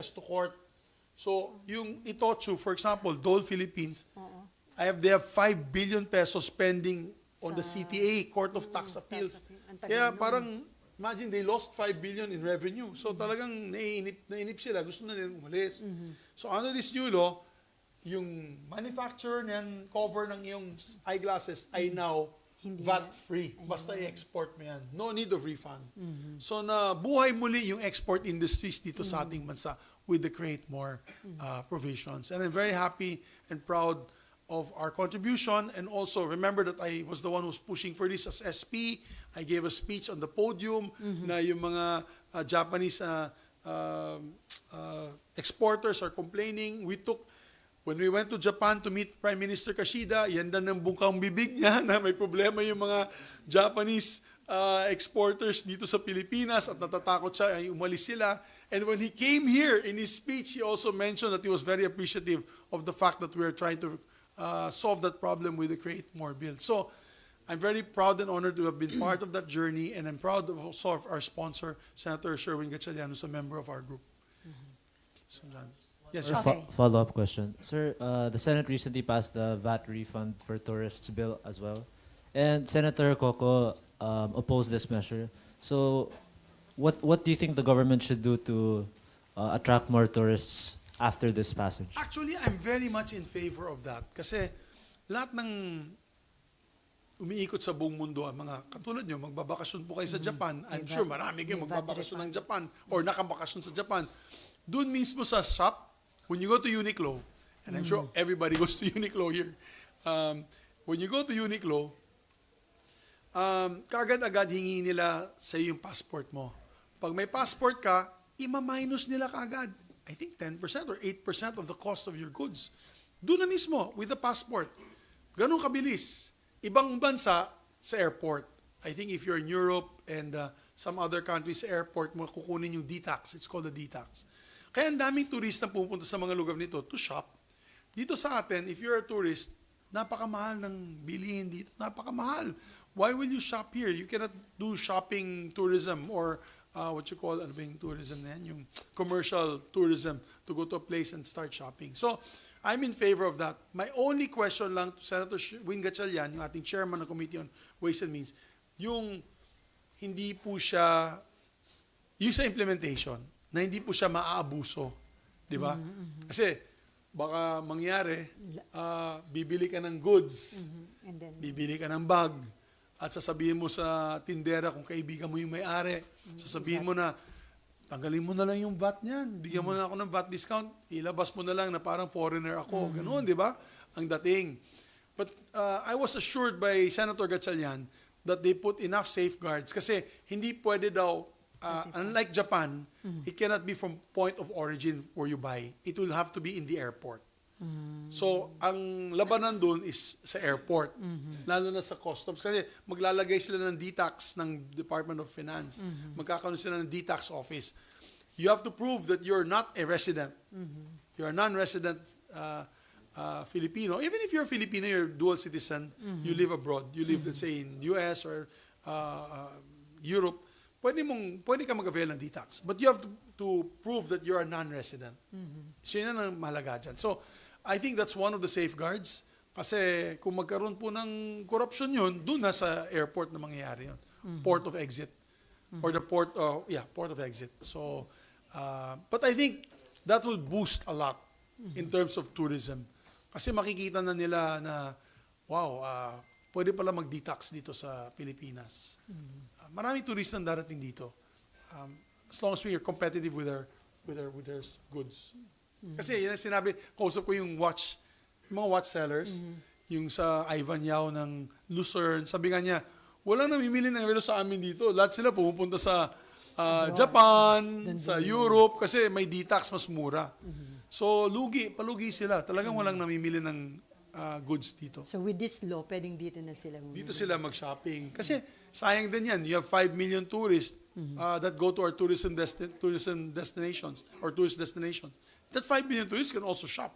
to court. So, yung Itochu, for example, Dole Philippines, they have 5 billion pesos pending on the CTA, Court of Tax Appeals. Kaya parang, imagine, they lost 5 billion in revenue. So talagang naiinip sila, gusto na nilang umalis. So under this new law, yung manufacturer niyan, cover ng iyong eyeglasses ay now VAT-free. Basta i-export mo yan. No need of refund. So nabuhay muli yung export industries dito sa ating bansa with the Create More provisions. And I'm very happy and proud of our contribution, and also remember that I was the one who was pushing for this as SP. I gave a speech on the podium na yung mga Japanese exporters are complaining. When we went to Japan to meet Prime Minister Kishida, yan dan ng bungkang bibig niya na may problema yung mga Japanese exporters dito sa Pilipinas at natatakot siya ay umalis sila. And when he came here in his speech, he also mentioned that he was very appreciative of the fact that we are trying to solve that problem with the Create More bill. So I'm very proud and honored to have been part of that journey, and I'm proud of also of our sponsor, Senator Sherwin Gatchalian, who's a member of our group. So, John. Yes, John. Okay. Follow-up question. Sir, the Senate recently passed the VAT refund for tourists bill as well. And Senator Coco opposed this measure. So what do you think the government should do to attract more tourists after this passage? Actually, I'm very much in favor of that. Kasi lahat ng umiikot sa buong mundo, ang mga katulad nyo, magbabakasyon po kayo sa Japan. I'm sure marami kayo magbabakasyon ng Japan or nakabakasyon sa Japan. Doon mismo sa shop, when you go to Uniqlo, and I'm sure everybody goes to Uniqlo here, when you go to Uniqlo, kaagad-agad hingi nila sa iyo yung passport mo. Pag may passport ka, ima-minus nila kaagad. I think 10% or 8% of the cost of your goods. Doon na mismo, with the passport. Ganun kabilis. Ibang bansa sa airport. I think if you're in Europe and some other countries sa airport mo, kukunin yung D-tax. It's called the D-tax. Kaya ang daming turista pupunta sa mga lugar nito to shop. Dito sa atin, if you're a tourist, napakamahal ng bilihin dito. Napakamahal. Why will you shop here? You cannot do shopping tourism or what you call tourism na yan, yung commercial tourism to go to a place and start shopping. So, I'm in favor of that. My only question lang to Senator Wing Gatchalian, yung ating chairman ng Committee on Ways and Means, yung hindi po siya, yung sa implementation, na hindi po siya maaabuso. Di ba? Kasi, baka mangyari, bibili ka ng goods, bibili ka ng bag, at sasabihin mo sa tindera kung kaibigan mo yung may-ari, sasabihin mo na, tanggalin mo na lang yung VAT niyan, bigyan mo na ako ng VAT discount, ilabas mo na lang na parang foreigner ako. Ganoon, di ba? Ang dating. But I was assured by Senator Gatchalian that they put enough safeguards kasi hindi pwede daw, unlike Japan, it cannot be from point of origin where you buy. It will have to be in the airport. So, ang labanan doon is sa airport, lalo na sa customs. Kasi maglalagay sila ng D-tax ng Department of Finance. Magkakaroon sila ng D-tax office. You have to prove that you're not a resident. You're a non-resident Filipino. Even if you're a Filipino, you're a dual citizen, you live abroad. You live, let's say, in US or Europe. Pwede ka mag-avail ng D-tax. But you have to prove that you're a non-resident. So, yun ang mahalaga dyan. So, I think that's one of the safeguards. Kasi kung magkaroon po ng corruption yun, doon na sa airport na mangyayari yun. Port of exit. Or the port of exit. So, but I think that will boost a lot in terms of tourism. Kasi makikita na nila na, wow, pwede pala mag-detox dito sa Pilipinas. Maraming turista na darating dito. As long as we are competitive with our goods. Kasi yan ang sinabi, kausap ko yung mga watch sellers, yung sa Ivan Yao ng Lucerne, sabi nga niya, walang namimili ng relo sa amin dito. Lahat sila pumupunta sa Japan, sa Europe, kasi may D-tax mas mura. So, palugi sila. Talagang walang namimili ng goods dito. So with this law, pwedeng dito na sila humili. Dito sila mag-shopping. Kasi sayang din yan. You have 5 million tourists that go to our tourism destinations or tourist destinations. That 5 million tourists can also shop.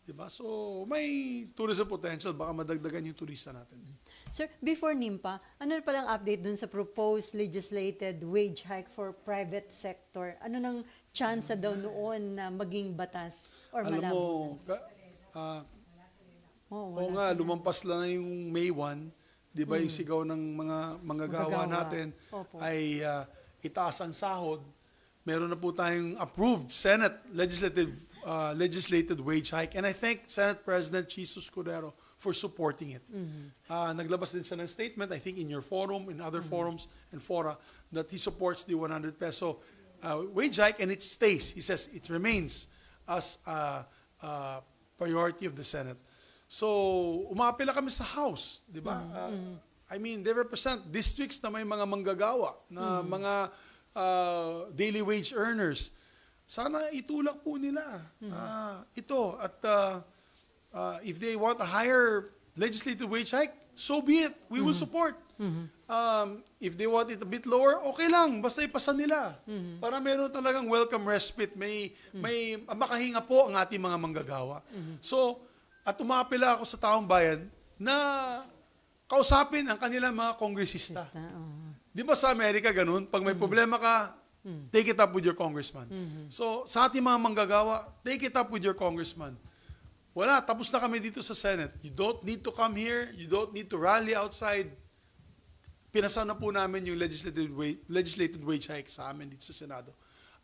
Diba? So may tourism potential. Baka madagdagan yung turista natin. Sir, before NIMPA, ano na palang update dun sa proposed legislated wage hike for private sector? Ano nang chance daw noon na maging batas or Alam malabo? mo, oo nga, lumampas lang yung May 1, di ba yung sigaw ng mga manggagawa Manggagawa. natin Opo. ay itaas ang sahod. Meron na po tayong approved Senate legislated wage hike. And I thank Senate President Chiso Escudero for supporting it. Naglabas din siya ng statement, I think in your forum, in other forums and fora, that he supports the 100 peso wage hike and it stays. He says it remains as a priority of the Senate. So, umapela kami sa House, di ba? I mean, they represent districts na may mga manggagawa, na mga daily wage earners. Sana itulak po nila ito. At if they want a higher legislative wage hike, so be it. We will support. If they want it a bit lower, okay lang. Basta ipasa nila. Para meron talagang welcome respite. May makahinga po ang ating mga manggagawa. So, at umapela ako sa taong bayan na kausapin ang kanilang mga kongresista. Di ba sa Amerika ganun? Pag may problema ka, take it up with your congressman. So, sa ating mga manggagawa, take it up with your congressman. Wala, tapos na kami dito sa Senate. You don't need to come here. You don't need to rally outside. Pinasa na po namin yung legislated wage hike sa amin dito sa Senado.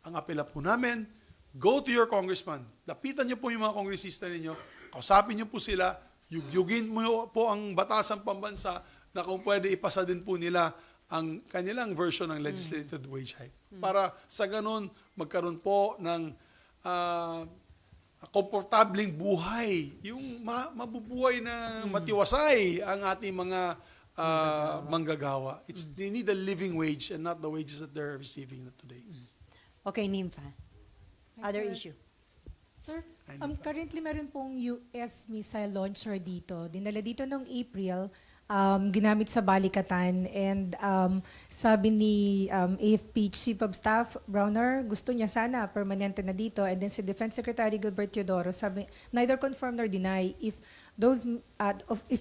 Ang apela po namin, go to your congressman. Lapitan niyo po yung mga kongresista ninyo. Kausapin niyo po sila. Yugyugin mo po ang batasang pambansa na kung pwede ipasa din po nila ang kanilang version ng legislated wage hike. Para sa ganun, magkaroon po ng komportabling buhay. Yung mabubuhay na matiwasay ang ating mga manggagawa. They need a living wage and not the wages that they're receiving today. Okay, NIMPA. Other Sir. issue. Sir, Ay, currently meron pong US missile launcher dito. Dinala dito noong April, ginamit sa balikatan. And sabi ni AFP Chief of Staff Browner, gusto niya sana permanente na dito. And then si Defense Secretary Gilbert Teodoro, sabi, neither confirm nor deny if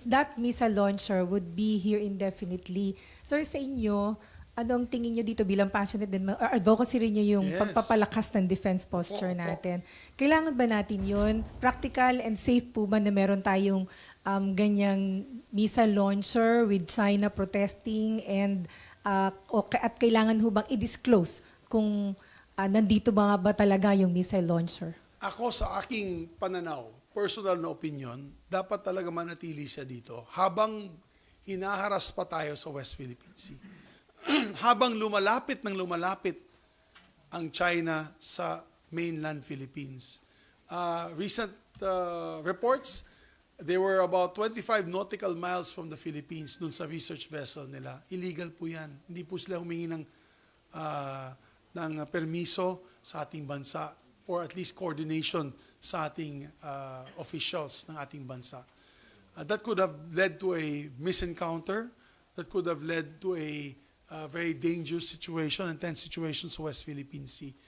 that missile launcher would be here indefinitely. Sir, sa inyo, anong tingin nyo dito bilang passionate din, advocacy rin nyo yung Yes. pagpapalakas ng defense posture Opo. natin. Kailangan ba natin yun? Practical and safe po ba na meron tayong ganyang missile launcher with China protesting and at kailangan ho bang i-disclose kung nandito ba talaga yung missile launcher? Ako sa aking pananaw, personal na opinion, dapat talaga manatili siya dito habang hinaharas pa tayo sa West Philippine Sea. Habang lumalapit ang China sa mainland Philippines. Recent reports, they were about 25 nautical miles from the Philippines dun sa research vessel nila. Illegal po yan. Hindi po sila humingi ng permiso sa ating bansa or at least coordination sa ating officials ng ating bansa. That could have led to a misencounter. That could have led to a very dangerous situation and tense situation sa West Philippine Sea.